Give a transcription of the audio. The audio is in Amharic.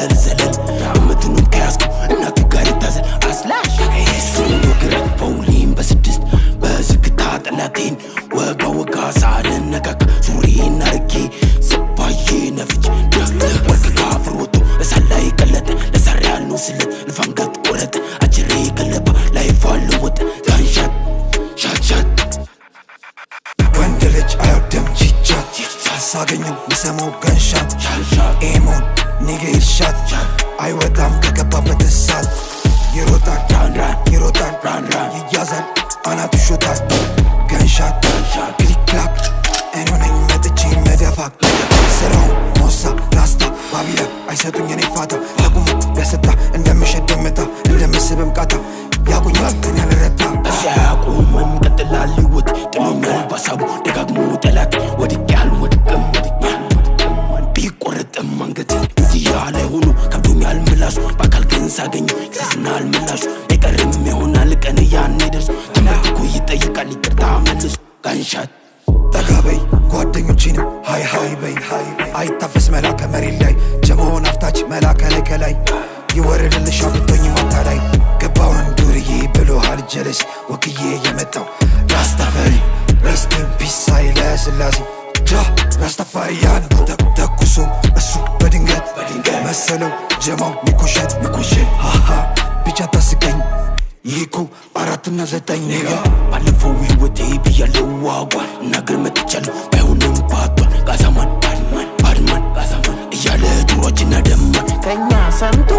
ዘለል ዘለል እምትኑም ከያዝኩ እናቱ ጋር ይታዘል አስላሽ ግራ ፓውሊን በስድስት በዝግታ ጠላቴን ወጋ ወጋ ሳልነካካ ሱሪን አርጌ ስባዬ ነፍች ወርቅ ካፍር ወጥቶ እሳት ላይ ቀለጠ፣ ለሳር ያልነው ስለት ልፋንገት ቆረጠ፣ አጅሬ ገለባ ላይፏ ለወጠ ጋንሻት ሻት ሻት። ወንድ ልጅ አይወድም ቺቻት፣ ሳገኘው ምሰማው ገንሻት፣ ኤሞን ኒገ ይርሻት፣ አይወጣም ከገባበት እሳት፣ ይሮጣል ይሮጣል ይያዛል አናቱ ሾታል። ገንሻት ክሊክ ክላክ እኔ ነኝ መጥቼ መደፋ፣ ስራው ሞሳ ራስታ ባቢላ አይሰጡኝ እኔ ፋታ፣ ተቁሞ ቢያሰጣ እንደምሸት ደመታ እንደምስብም ቃታ ያቁኛል እኔ አልረታ። እዚያ ያቆመም ቀጥላል ህይወት፣ ጥሎኛል ባሳቡ ደጋግሞ ጠላት፣ ወድቄ አልወድቅም ወድቄ አልወድቅም ቢቆረጥም አንገት፣ ሚዲያ ላይ ሆኖ ከብዶኛል ምላሹ፣ በአካል ግን ሳገኘው ይሰዝናል ምላሹ፣ አይቀርም ይሆናል ቀን ያኔ ደርሶ ተንበርክኮ ይጠይቃል ይቅርታ መልሶ ጋንሻት። ጠጋ በይ ጓደኞቼንም ሃይ ሃይ በይ፣ አይታፈስ መላ ከመሬት ላይ፣ ጀማውን አፍታች መላ ከላይ ከላይ ይወረድልሽ አብቶኝ ማታ ላይ ገባውን ዱርዬ ብሎሃል ጀለስ፣ ወክዬ የመጣው ራስታፈሪ፣ ሬስት ኢን ፒስ ኃይለ ስላሴ ጃ ራስታፋሪያን ተኩሶ እሱ በድንገት መሰለው ጀማው ሚኮሸት ሚኮሸት፣ ሃሃ ብቻ ታስቀኝ፣ ይህ እኮ 4 እና 9 ኔጋ። ባለፈው ህይወቴ ብያለው ዋጓል እናገር መጥቻለሁ ባይሆንም ኳቷል፣ ጋዛማን ባድማን ባድማን ጋዛማን እያለ ጆሯችን አደማን ከኛ ሰምቶ